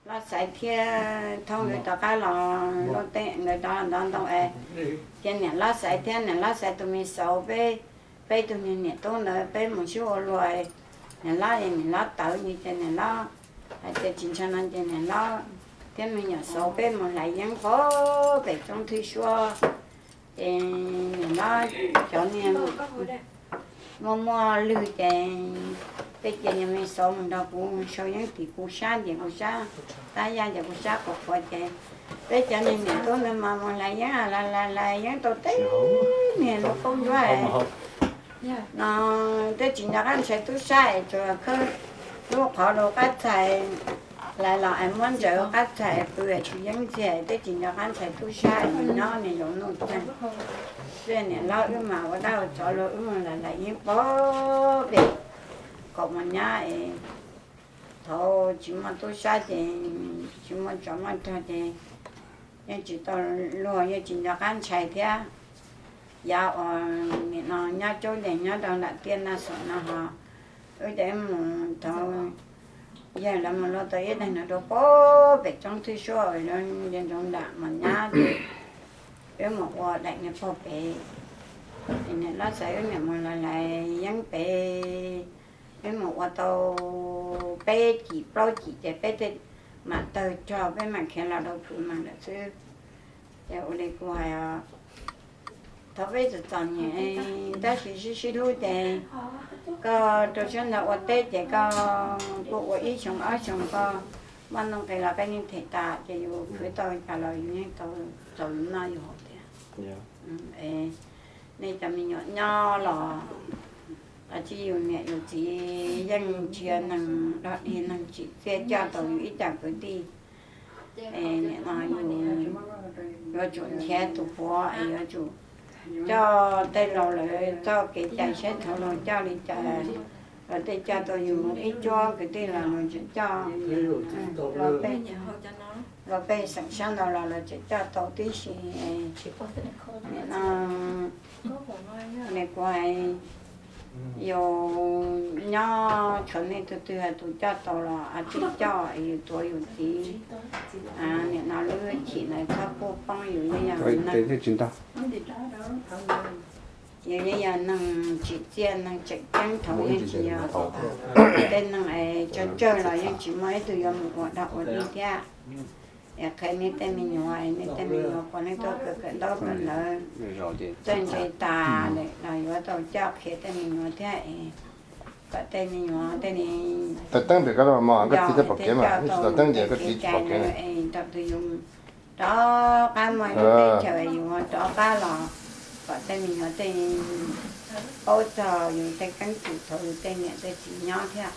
Loj Xaiv thiab Thoob nkawd rov qab los luaj teb, nkawd rov los ntov ntoo es, ces niam Loj Xaiv thiab niam Loj Xaiv tus me xauv peb, peb tug niam tub ntawd peb mus sib ua luag, niam Loj, niam Loj tawv ces niam Loj hais tias tsis ntshai no ces niam Loj thiab me nyuam xauv peb mus hlais yeeb pem pem roob thwj suab. Ces niam Loj cov niag muaj muaj lwg ces peb cia niag me xauv mus nrog kuv sau yeeb tim kuv sab ces kuv sab tab yaj ces kuv sab qhuav qhuav ces peb cov niag niam tub ntawd mas mus hlais yeeb, hlais hlais yeeb tau teb niag lub qoob ncuab no, twb tsis nco qab ntshai tub sab es tsuas khawb lub qhov rau qab txhais, hlais los es muab ntsaws qab txhais pw es tsis yeeb ntxiag, twb tsis nco qab ntshai tub sab es nyob niag zaum nuj txeeg. Tej niam Loj wb mas ua dab ua tsov los wb mus hlais hlais yeeb pem pem kaum mos nyab es thaum tsis muaj tub sab ces tsis muaj tsov muaj rog ces yeej tsis tau luag, yeej tsis nco qab ntshai thiab. Yav uas nim no nyob caub ntees nyob rau nram tiaj Naj Xom no ho, wb ces mus thaum yawg lawv mus luaj tau ib daig no rau pem pem roob thwj suab uas nce ntsoov nram mos nyab ces wb mus ua daim niag pog pem, ces niam Loj Xaiv wb niam mus hlais hlais yeeb pem, wb mus ua tau peb cim plaub cim ces peb thiaj mam tawg rog peb mam khiav los rau Phwv Mees lawm xwb. Ces ua li kuv hais, thaum peb txom txom nyem tab sis sib sib hlub ces koj rau siab ntawd ua teb ces koj kuj ua ib xyoo ob xyoo koj muaj nuj nqis los koj yeej them tas ces yus khwv tau cas los yus yeej tau txaus yus noj yus haus thiab. Nej cov me nyuam nyob los, los tsis yus niam yus txiv yeej tsis yog neeg dog dig neeg tsim txiaj coj tau yus ib co kwv tij. Nim no yus yuav tsum nrhiav tus puav es yuav tsum coj tej laus lawv txoj kev cai saib thaum laus coj li cas, lawv tej coj tau yus ib cuab kwv tij los lawv tseem coj, los pej xeem sab nraud los lawv tseem coj tau tib si. Nim no kuv hais, yus nyob tshuav nej tug twg tus coj tau los tsis coj es yus tuav yus txiv. Nim no lub chim ntawd txhob pub poob yus yeej yog neeg, yus yeej yog neeg tsim txiaj neeg tseem ceeb thaum yeej tsis yog tej neeg es tsawg tsawg los yeej tsis muaj ib tug yuav mus ua dog ua dig thiab. Es qhia nej tej me nyuam, nej tej me nyuam pom nej tuaj kawm kawm ntaub kawm ntawv, txawj ntse tas lawm los yuav tau coj qhia tej me nyuam thiab es kom tej me nyuam tej ni, taws teeb pem koj los mas koj txiv thiaj pom kev mas, tsis taws teeb ces koj txiv tsis pom kev na. Thaum twg yus rov qab muaj lub teb chaws yus rov qab los kom tej me nyuam tej paub txog yus tej keeb kwm thaum yus tej niam tej txiv nyob thiab.